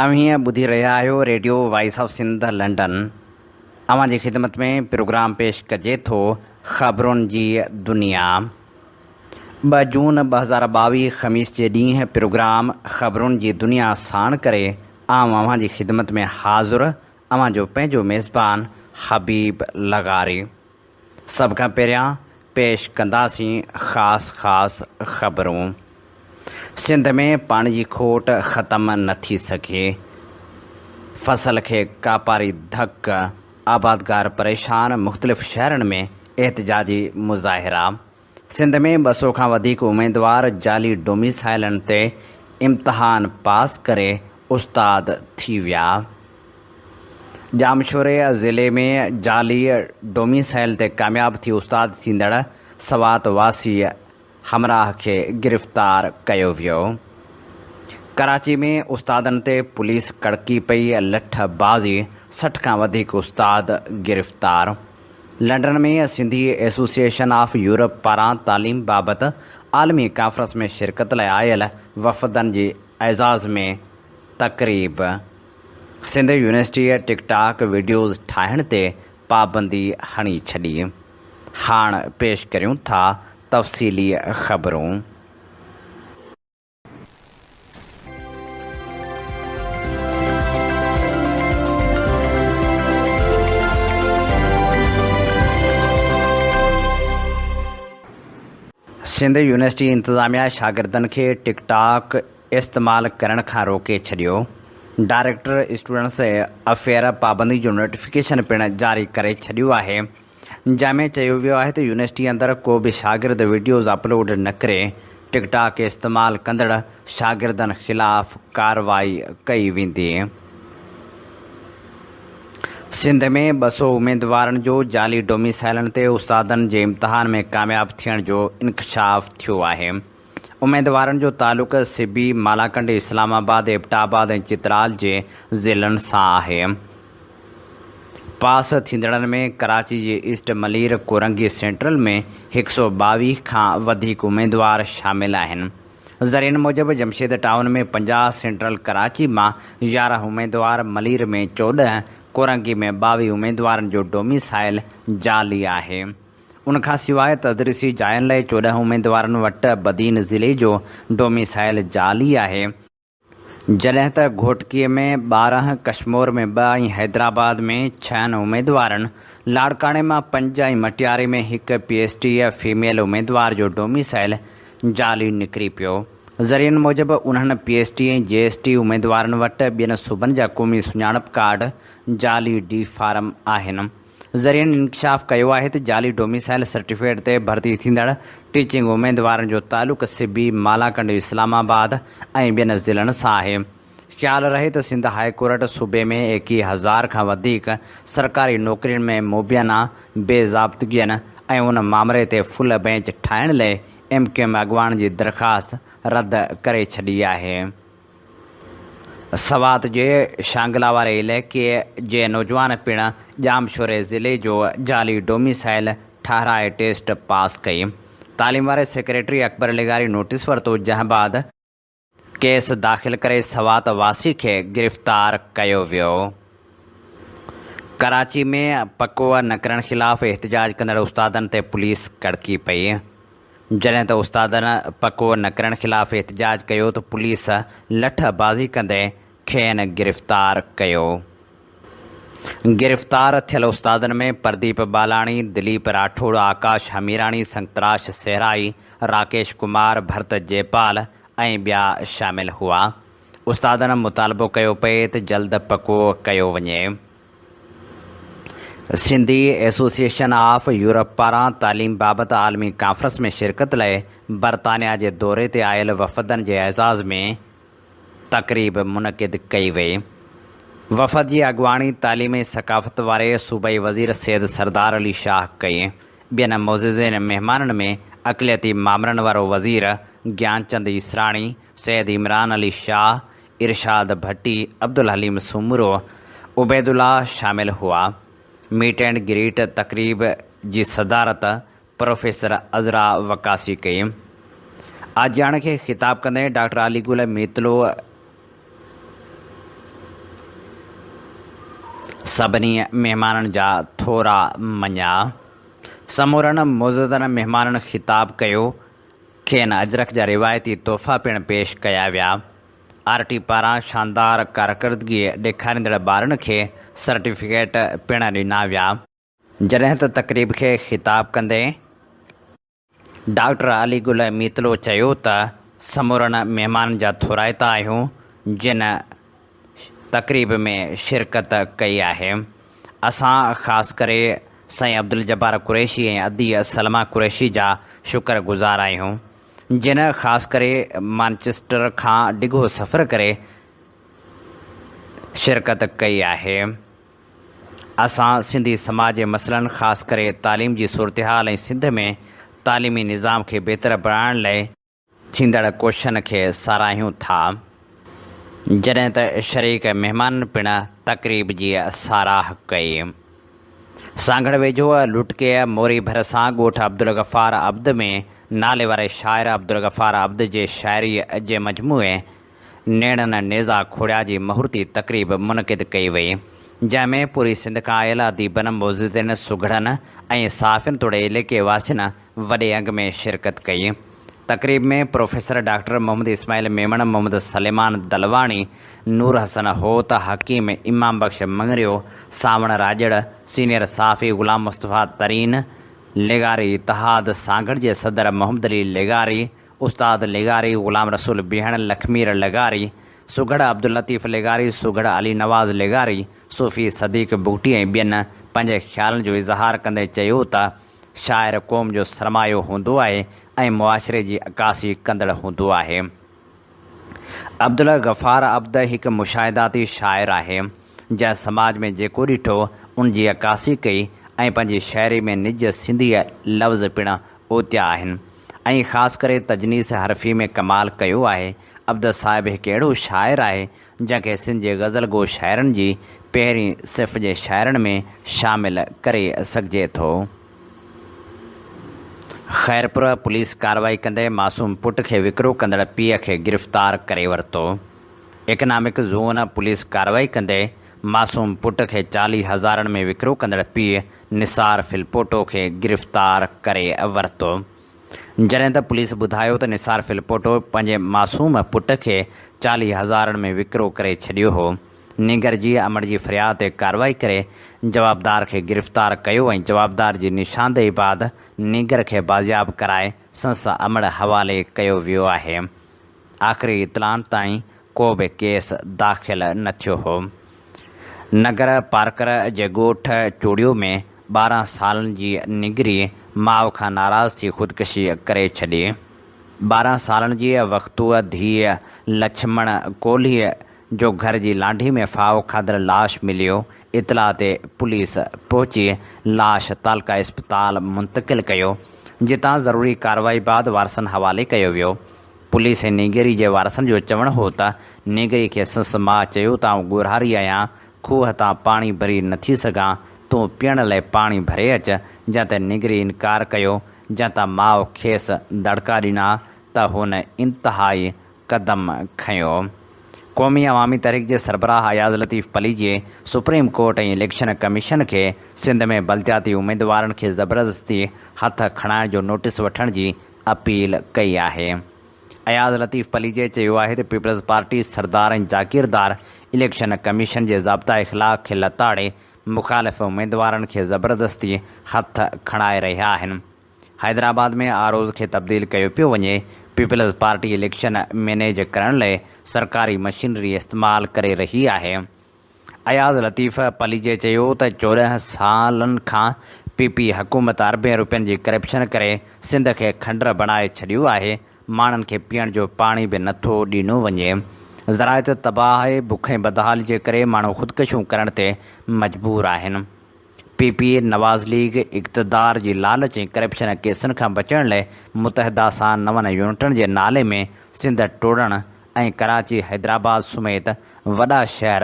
اوهين ٻڌي رهيا آهيو radio voice of Sindh London. اوهان جي خدمت ۾ پروگرام پيش ڪجي ٿو خبرن جي دنيا. 2 جون 2022 خميس جي ڏينهن پروگرام خبرن جي دنيا ساڻ ڪري آئون اوهان جي خدمت ۾ حاضر اوهان جو پنهنجو ميزبان حبيب لغاري. سڀ کان پهريان پيش ڪنداسين خاص خاص خبرون. سنڌ ۾ پاڻي جي کوٽ ختم نه ٿي سگهي، فصل کي ڪاپاري ڌڪ، آبادگار پريشان، مختلف شهرن ۾ احتجاجي مظاهرا. سنڌ ۾ 200 کان وڌيڪ اميدوار جعلي ڊوميسائلن تي امتحان پاس ڪري استاد ٿي ويا. ڄامشوري ضلعي ۾ جعلي ڊوميسائل تي ڪامياب ٿي استاد ٿيندڙ سوات واسي همراهه کي گرفتار ڪيو ويو. ڪراچي ۾ استادن تي پوليس ڪڙڪي پئي، لٺ بازي، 60 کان وڌيڪ استاد گرفتار. London ۾ Sindhi association of Europe پاران تعليم بابت عالمي ڪانفرنس ۾ شرڪت لاء آيل وفدن جي اعزاز ۾ تقريب. سنڌ يونيورسٽيء ٽڪ ٽاڪ وڊيوز ٺاهڻ تي پابندي هڻي ڇڏي. هاڻ پيش ڪريون ٿا تفصيلي خبرون. سنڌ يونيورسٽي انتظاميا شاگردن کي ٽڪ ٽاڪ استعمال ڪرڻ کان روڪي ڇڏيو. ڊائريڪٽر اسٽوڊنٽس افيئر پابندي جو نوٽيفڪيشن پڻ جاري ڪري ڇڏيو آهي، جنهن ۾ چيو ويو آهي ته يونيورسٽي اندر ڪو به شاگرد وڊيوز اپلوڊ نه ڪري، ٽڪ ٽاڪ استعمال ڪندڙ شاگردن خلاف ڪارروائي ڪئي ويندي. سنڌ ۾ 200 اميدوارن جو جعلي ڊوميسائلن تي استادن جي امتحان ۾ ڪامياب ٿيڻ جو انڪشاف ٿيو آهي. اميدوارن جو تعلق سبي، مالاڪنڊ، اسلام آباد، ايبٽ آباد ۽ چترال جي ضلعن سان آهي. پاس ٿيندڙن ۾ ڪراچي جي ايسٽ ملير ڪورنگي سينٽرل ۾ 122 کان وڌيڪ اميدوار شامل آهن. ذريعن موجب جمشيد ٽائون ۾ 50، سينٽرل ڪراچي مان 11 اميدوار، ملير ۾ 14، ڪورنگي ۾ 22 اميدوارن جو ڊوميسائل جعلي آهي. ان کان سواء تدريسي جاين لاء 14 اميدوارن وٽ بدين ضلعي جو ڊوميسائل جعلي آهي، جڏهن ته گهوٽڪي ۾ 12، ڪشمور ۾ ٻه ۽ حيدرآباد ۾ ڇهن اميدوارن، لاڙڪاڻي مان پنج ۽ مٽياري ۾ هڪ پي ايس ٽي فيميل اميدوار جو ڊوميسائل جعلي نڪري پيو. ذريعن موجب انهن P S T ۽ G S T اميدوارن وٽ ٻين صوبن جا قومي سڃاڻپ ڪارڊ جعلي ڊي فارم آهن. ذريعن انڪشاف ڪيو آهي ته جعلي ڊوميسائل سرٽيفڪيٽ تي ڀرتي ٿيندڙ ٽيچنگ اميدوارن جو تعلق سبي، مالاڪنڊ، اسلام آباد ۽ ٻين ضلعن سان آهي. خيال رهي ته سنڌ هاء ڪورٽ صوبي ۾ 21 هزار کان وڌيڪ سرڪاري نوڪرين ۾ مبينا بي ضابطگين ۽ ان مامري تي فل بئنچ ٺاهڻ لئي ايم ڪيو ايم اڳواڻ جي درخواست رد ڪري ڇڏي آهي. سوات جي شانگلا واري علائقي جي نوجوان پڻ ڄامشوري ضلعي جو جعلي ڊوميسائل ٺهرائي ٽيسٽ پاس ڪئي. تعليم واري سيڪريٽري اڪبر لغاري نوٽيس ورتو جنهن بعد ڪيس داخل ڪري سوات واسي کي گرفتار ڪيو ويو. ڪراچي ۾ پڪو نه ڪرڻ خلاف احتجاج ڪندڙ استادن تي پوليس ڪڙڪي پئي. جڏهن ته استادن پڪو نه ڪرڻ خلاف احتجاج ڪيو ته پوليس لٺ بازي ڪندي کين گرفتار ڪيو. گرفتار ٿيل استادن ۾ پرديپ بالاڻي، دليپ راٺوڙ، آڪاش هميراڻي، سنگتراش صحرائي، راڪيش ڪمار، ڀرت جيپال ۽ ٻيا شامل هئا. استادن مطالبو ڪيو پئي ته جلد پڪو ڪيو وڃي. سنڌي ايسوسيئيشن آف يورپ پاران تعليم بابت عالمي ڪانفرنس ۾ شرڪت لاء برطانيا جي دوري تي آيل وفدن جي اعزاز ۾ تقريب منعقد ڪئي وئي. وفد جي اڳواڻي تعليم ۽ ثقافت واري صوبائي وزير سيد سردار علي شاهه ڪئي. ٻين معززين مهمانن ۾ اقليتي مامرن وارو وزير گيانچند ايسراڻي، سيد عمران علي شاهه، ارشاد ڀٽي، عبدالحليم سومرو، عبيدالله شامل هئا. ميٽ اينڊ گريٽ تقريب جي صدارت پروفيسر عذرا وقاصي ڪئي. آجياڻي کي خطاب ڪندي ڊاڪٽر علي گل ميتلو سڀني مهمانن جا ٿورا مڃيا. سمورن معززن مهمانن خطاب ڪيو، کين اجرڪ جا روايتي تحفا پڻ پيش ڪيا ويا. آر ٽي پاران شاندار ڪارڪردگي ڏيکاريندڙ ٻارن کي سرٽيفڪيٽ پڻ ڏنا ويا. جڏهن ته تقريب کي خطاب ڪندي ڊاڪٽر علي گل ميتلو چيو ته سمورن مهمانن جا ٿورائتا آهيون جن تقريب ۾ شرڪت ڪئي آهي. اسان خاص ڪري سائين عبدالجبار قريشي ۽ ادي سلميٰ قريشي جا شڪر گذار آهيون جن خاص ڪري مانچسٽر کان ڊگهو سفر ڪري شرڪت ڪئي آهي. اسان سنڌي سماج جي مسئلن خاص ڪري تعليم جي صورتحال ۽ سنڌ ۾ تعليمي نظام کي بهتر بڻائڻ لئه ٿيندڙ ڪوششن کي ساراهيون ٿا. جڏهن ته شريڪ مهمانن پڻ تقريب جي ساراهه ڪئي. سانگهڙ ويجهو لٽڪي موري ڀرسان ڳوٺ عبدالغفار عبد ۾ نالي واري شاعر عبدالغفار عبد جي شاعري جي مجموعي نيڻن نيزا کوڙيا جي مهورتي تقريب منعقد ڪئي وئي، جنهن ۾ پوري سنڌ کان آيل اديبن، معززين، سگهڙن ۽ صحافين توڙي عليقي واسين وڏي انگ ۾ شرڪت ڪئي. تقريب ۾ پروفيسر ڊاڪٽر محمد اسماعيل ميمڻ، محمد سليمان دلواڻي، نور حسن هوت، حڪيم امام بخش مڱريو، سانوڻ راڄڙ، سينيئر صحافي غلام مصطفيٰ ترين، لغاري اتحاد سانگهڙ جي صدر محمد علي لغاري، استاد لغاري، غلام رسول بيهڻ، لکمير لغاري، سگهڙ عبداللطيف لغاري، سگهڙ علي نواز لغاري، صوفي صديق بگٽي ۽ ٻين پنهنجي خيالن جو اظهار ڪندي چيو ته شاعر قوم جو سرمايو هوندو آهي ۽ معاشري جي عڪاسي ڪندڙ هوندو آهي. عبدالغفار عبد هڪ مشاهداتي شاعر آهي، جنهن سماج ۾ جيڪو ڏٺو ان جي عڪاسي ڪئي ۽ پنهنجي شاعري ۾ نج سنڌي لفظ پڻ اوتيا آهن ۽ خاص ڪري تجنيس حرفي ۾ ڪمال ڪيو آهي. عبد صاحب هڪ اهڙو شاعر آهي، جنهن کي سنڌ جي غزل گو شاعرن جي پهرين صف جي شاعرن ۾ شامل ڪري سگهجي ٿو. خيرپور پوليس ڪارروائي ڪندي معصوم پٽ کي وڪرو ڪندڙ پيء کي گرفتار ڪري ورتو. اڪنامڪ زون پوليس ڪارروائي ڪندي معصوم پٽ کي 40 هزارن ۾ وڪرو ڪندڙ پيء نثار ڦلپوٽو کي گرفتار ڪري ورتو. جڏهن ته پوليس ٻڌايو ته نثار ڦلپوٽو پنهنجي معصوم پٽ کي 40 هزارن ۾ وڪرو ڪري ڇڏيو هو. نينگر جي امڙ جي فرياد تي ڪارروائي ڪري جوابدار کي گرفتار ڪيو ۽ جوابدار جي نشاندهي بعد نينگر کي بازياب ڪرائي سنس امڙ حوالي ڪيو ويو آهي. آخري اطلاعن تائين ڪو به ڪيس داخل نه ٿيو هو. نگر پارڪر جي ڳوٺ چوڙيو ۾ 12 سالن جي نينگري ماء کان ناراض ٿي خودڪشي ڪري ڇڏي. 12 سالن جي وقتوء ڌيء لڇمڻ ڪولهي جو گهر جي لانڍي ۾ ڦاهو کاڌل لاش مليو، اطلاع تي پوليس پهچي لاش تعلقه اسپتال منتقل ڪيو، جتان ضروري ڪارروائي بعد وارثن حوالي ڪيو ويو. پوليس ۽ نينگري جي وارثن جو چوڻ هو ته نينگري کي سس ماء چيو ته آئون ڳورهاري آهيان، کوهه تان پاڻي ڀري نٿي سگهان، تون پيئڻ لئه پاڻي ڀري اچ، جنهن تي نينگري انڪار ڪيو، جنهن تان ماء کيس دڙڪا ڏنا ته هن انتهائي قدم کنيو. قومي عوامي تحريڪ جي سربراهه Ayaz Latif Palijo supreme court ۽ election commission کي سنڌ ۾ بلدياتي اميدوارن کي زبردستي هٿ کڻائڻ جو نوٽيس وٺڻ جي اپيل ڪئي آهي. اياز لطيف پليجي چيو آهي ته پيپلز پارٽي سردار ۽ جاگيردار اليڪشن ڪميشن جي ضابطا اخلاق کي لتاڙي مخالف اميدوارن کي زبردستي هٿ کڻائي رهيا آهن. حيدرآباد ۾ آر اوز کي تبديل ڪيو پيو وڃي، پيپلز پارٽي اليڪشن مئنيج ڪرڻ لئه سرڪاري مشينري استعمال ڪري رهي آهي. اياز لطيف پليجي چيو ته 14 سالن کان پي پي حڪومت اربين روپين جي ڪرپشن ڪري سنڌ کي کنڊر بڻائي ڇڏيو آهي، ماڻهن کي پيئڻ جو پاڻي به نٿو ڏنو وڃي، زراعت تباهه آهي، بک ۽ بدحالي جي ڪري ماڻهو خودڪشيون ڪرڻ تي مجبور آهن. پي پي نواز ليگ اقتدار جي لالچ ۽ ڪرپشن ڪيسن کان بچڻ لئه متحده سان نون يونٽن جي نالي ۾ سنڌ ٽوڙڻ ۽ ڪراچي حيدرآباد سميت وڏا شهر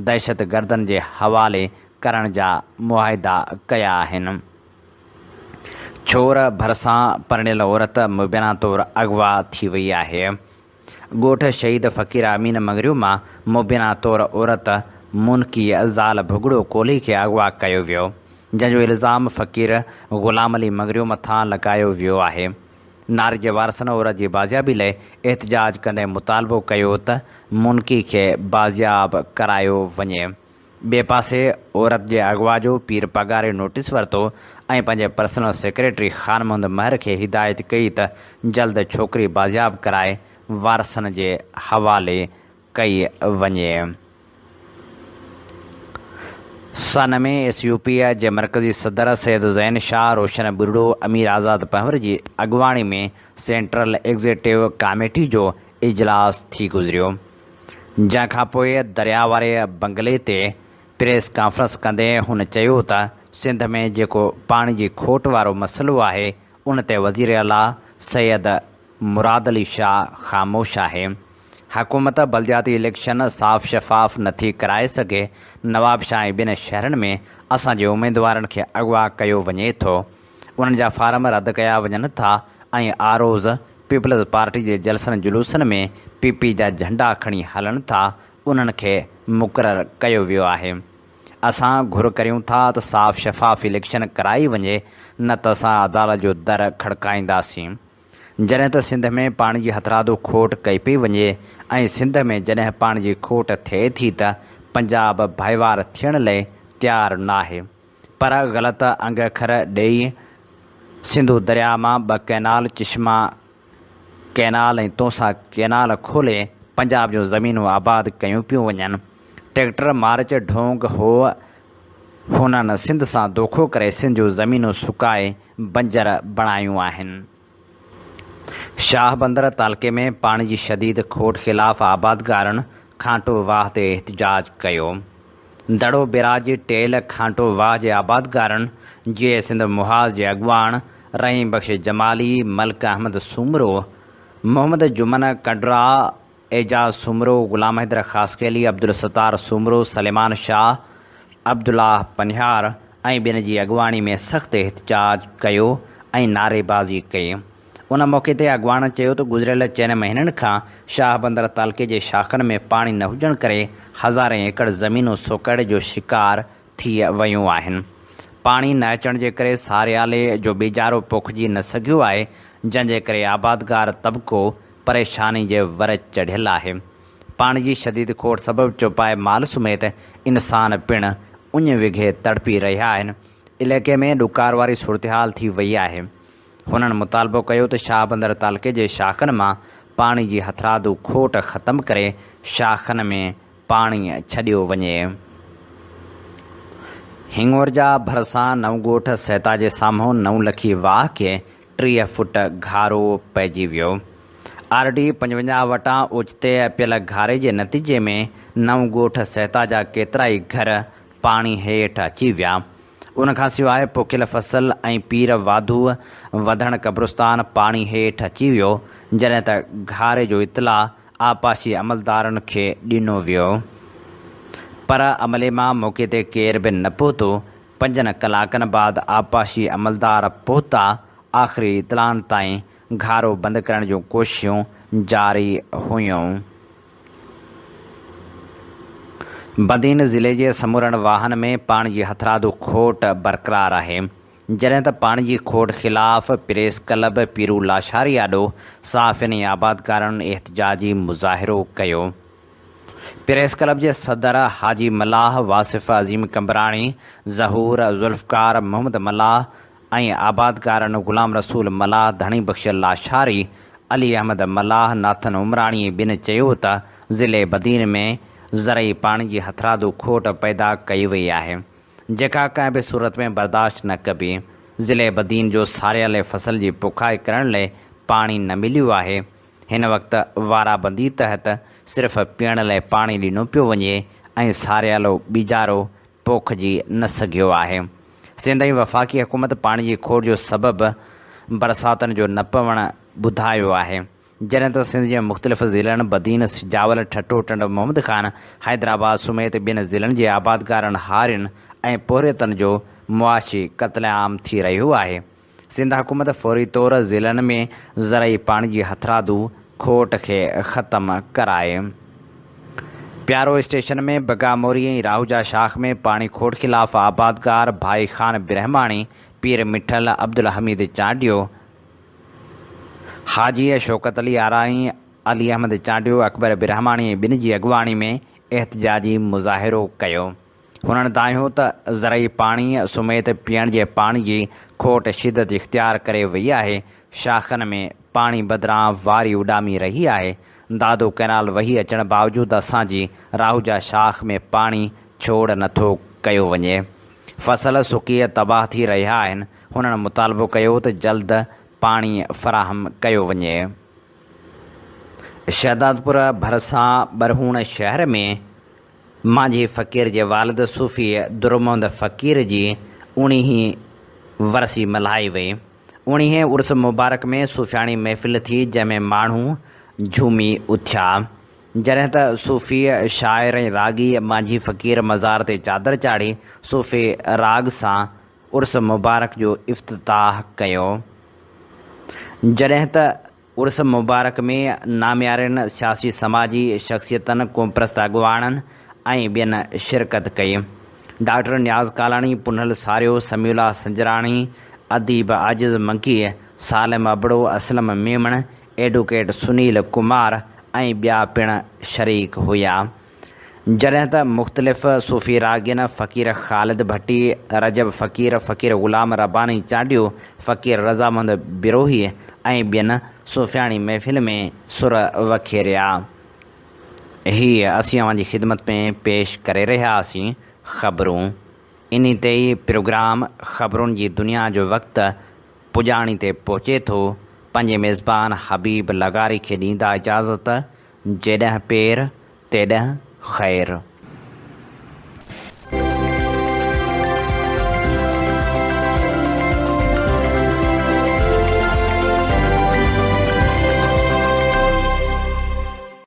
دهشتگردن جي حوالي ڪرڻ جا معاهدا ڪيا آهن. ڇور ڀرسان پرڻيل عورت مبينا طور اغوا ٿي وئي آهي. ڳوٺ شهيد فقير امين مڱريو مان مبينا طور عورت مونڪي زال ڀڳڙو ڪولهي کي اغوا ڪيو ويو، جنهن جو الزام فقير غلام علي مڱريو مٿان لڳايو ويو آهي. ناري جي وارثن عورت جي بازيابي لئه احتجاج ڪندي مطالبو ڪيو ته مونڪي کي بازياب ڪرايو وڃي. ٻئي پاسي عورت جي اغوا جو پير پاڳاري نوٽيس ورتو ۽ پنهنجي پرسنل سيڪريٽري خان محمد مهر کي هدايت ڪئي ته جلد ڇوڪري بازياب ڪرائي وارثن جي حوالي ڪئي وڃي. سن ۾ ايس يو پي جي مرڪزي صدر سيد زين شاهه، روشن ٻرڙو، امير آزاد پنهور جي اڳواڻي ۾ سينٽرل ايگزيڪٽو ڪاميٽي جو اجلاس ٿي گذريو، جنهن کانپوء درياء واري بنگلي تي پريس ڪانفرنس ڪندي هن چيو ته سنڌ ۾ جيڪو پاڻي جي کوٽ وارو مسئلو آهي ان تي وزيراعليٰ سيد مراد علي شاهه خاموش آهي. حڪومت بلدياتي اليڪشن صاف شفاف نٿي ڪرائي سگهي، نوابشاهه ۽ ٻين شهرن ۾ اسان جي اميدوارن کي اغوا ڪيو وڃي ٿو، انهن جا فارم رد ڪيا وڃن ٿا ۽ آروز پيپلز پارٽي جي جلسن جلوسن ۾ پي پي جا جهنڊا کڻي هلن ٿا، انهن کي مقرر ڪيو ويو آهي. اسان گهر ڪريون ٿا ته صاف شفاف اليڪشن ڪرائي وڃي نه ته اسان عدالت جو در کڙڪائينداسين. جڏهن ته سنڌ ۾ پاڻي جي هٿرادو کوٽ ڪئي پئي وڃي ۽ سنڌ ۾ جڏهن پاڻي جي کوٽ ٿئي ٿي ته پنجاب ڀائيوار ٿيڻ لئي تيار ناهي پر غلط انگ اکر ڏئي سنڌو درياء مان ٻه ڪئنال چشما ڪئنال ۽ تونسا ڪئنال کولي پنجاب جون زمينون آباد ڪيون پيون وڃن ٽريڪٽر مارچ ڍونگ هوء هنن سنڌ سان دوکو ڪري سنڌ جون زمينون سڪائي بنجر بڻايون آهن. شاهه بندر تعلقي ۾ پاڻي جي شديد کوٽ خلاف آبادگارن کانٽو واهه تي احتجاج ڪيو. دڙو بيراج جي ٽيل کانٽو واهه جي آبادگارن جيئي سنڌ محاذ جي اڳواڻ رحيم بخش جمالي، ملڪ احمد سومرو، محمد جمن ڪنڊرا، اعجاز سومرو، غلام حيدر خاصخيلي، عبدالستار سومرو، سليمان شاهه، عبدالله پنهيار ۽ ٻين جي اڳواڻي ۾ سخت احتجاج ڪيو ۽ نعريبازي ڪئي. ان موقعي تي اڳواڻن چيو ته گذريل چئن مهينن کان شاهه بندر تعلقي جي شاخن ۾ پاڻي نه هجڻ ڪري هزارين ايڪڙ زمينون سوڪهڙي جو شڪار ٿي ويون آهن. پاڻي نه اچڻ جي ڪري ساريالي جو ٻيجارو پوکجي نه سگهيو آهي، جنهن جي ڪري آبادگار طبقو پريشاني جي ور چڙهيل آهي. پاڻي جي شديد کوٽ سبب چوپائي مال سميت انسان پڻ اڃ وگهي تڙپي رهيا آهن. علائقي ۾ ڏڪار واري صورتحال ٿي وئي آهي. هنن مطالبو ڪيو ته شاهبندر تعلقي جي شاخن مان پاڻي جي هٿرادو کوٽ ختم ڪري شاخن ۾ پاڻي ڇڏيو وڃي. هڱورجا ڀرسان نئون ڳوٺ سهتا جي سامهون نئون لکي واهه کي 30 فوٽ گهارو پئجي ويو. آر ڊي 55 وٽان اوچتي پيل گهاري جي نتيجي ۾ نئون ڳوٺ سهتا جا ڪيترائي گهر پاڻي هيٺ اچي ويا. ان کان سواء پوکيل فصل ۽ پير واڌو وڌڻ قبرستان پاڻي هيٺ اچي ويو، جڏهن ته گهاري جو اطلاع آبپاشي عملدارن کي ڏنو ويو پر عملي مان موقعي تي ڪير به نه پهتو، پنجن ڪلاڪن بعد آبپاشي عملدار پهتا، آخري اطلاعن تائين گهارو بند ڪرڻ جون ڪوششون جاري هيون. بدين ضلعي جي سمورن واهن ۾ پاڻي جي هٿرادو کوٽ برقرار آهي. جڏهن ته پاڻي جي کوٽ خلاف پريس ڪلب پيرو لاشاري آڏو صحافين ۽ آبادگارن احتجاجي مظاهرو ڪيو. پريس ڪلب جي صدر حاجي ملاح، واصف عظيم قمبراڻي، ظهور، ذوالفقار، محمد ملاح ۽ آبادگارن غلام رسول ملاح، ڌڻي بخش لاشاري، علي احمد ملاح، ناٿن عمراڻي ۽ ٻين چيو ته ضلعي بدين ۾ زرعي پاڻي جي هٿرادو کوٽ پيدا ڪئي وئي آهي. جيڪا ڪنهن به صورت ۾ برداشت نه ڪبي. ضلعي بدين جو ساريالي فصل جي پوکائي ڪرڻ لئي پاڻي نه مليو آهي. هن وقت وارابندي تحت صرف پيئڻ لئي پاڻي ڏنو پيو وڃي ۽ ساريالو ٻيجارو پوکجي نه سگهيو آهي. سنڌ ۽ وفاقي حڪومت پاڻي جي کوٽ جو سبب برساتن جو نه پوڻ ٻڌايو آهي. جڏهن ته سنڌ جي مختلف ضلعن بدين، سجاول، ٺٽو، ٽنڊو محمد خان، حيدرآباد سميت ٻين ضلعن جي آبادگارن، هارين ۽ پورهيتن جو معاشي قتل عام ٿي رهيو آهي. سنڌ حڪومت فوري طور ضلعن ۾ زرعي پاڻي جي هٿرادو کوٽ کي ختم ڪرائي. پيارو اسٽيشن ۾ بگا موري ۽ راهوجا شاخ ۾ پاڻي کوٽ خلاف آبادگار ڀائي خان برهماڻي، پير مٺل، عبدالحميد چانڊيو، حاجي شوڪت علي آرائين، علي احمد چانڊيو، اڪبر برهماڻي ۽ ٻين جي اڳواڻي ۾ احتجاجي مظاهرو ڪيو. هنن دانهيو ته زرعي پاڻي سميت پيئڻ جي پاڻي جي کوٽ شدت اختيار ڪري وئي آهي، شاخن ۾ پاڻي بدران واري اڏامي رهي آهي، دادو ڪئنال وهي اچڻ باوجود اسان جي راهوجا شاخ ۾ پاڻي ڇوڙ نٿو ڪيو وڃي، فصل سڪي تباهه ٿي رهيا آهن، هنن مطالبو ڪيو ته جلد پاڻي فراهم ڪيو وڃي. شهدادپور ڀرسان ٻرهوڻ شهر ۾ مانجهي فقير جي والد صوفي درمحمد فقير جي اوڻيهين ورسي ملهائي وئي. اوڻيهين عرس مبارڪ ۾ صوفياڻي محفل ٿي جنهن ۾ ماڻهو جهومي اٿيا. جڏهن ته صوفي شاعر ۽ راڳي مانجهي فقير مزار تي چادر چاڙهي صوفي راڳ سان عرس مبارڪ جو افتتاح ڪيو. جڏهن ته عرس مبارڪ ۾ ناميارين سياسي سماجي شخصيتن، قومپرست اڳواڻن ۽ ٻين شرڪت ڪئي. ڊاڪٽر نياز ڪالاڻي، پنهل ساريو، سميع الله سنجراڻي، اديب عاجز منگي، سالم ابڙو، اسلم ميمڻ، ايڊوڪيٽ سنيل ڪمار ۽ ٻيا پڻ شريڪ هيا. جڏهن ته مختلف صوفي راڳين فقير خالد ڀٽي، رجب فقير، فقير غلام رباني چانڊيو، فقير رضا محمد بروهي ۽ ٻين صوفياڻي محفل ۾ سر وکيريا. هي اسين اوهان جي خدمت ۾ پيش ڪري رهيا هئاسين خبرون. انهي تي ئي پروگرام خبرن جي دنيا جو وقت پڄاڻي تي پهچي ٿو. پنهنجي ميزبان حبيب لغاري کي ڏيندا اجازت. جيڏانهن پير، تيڏانهن خير.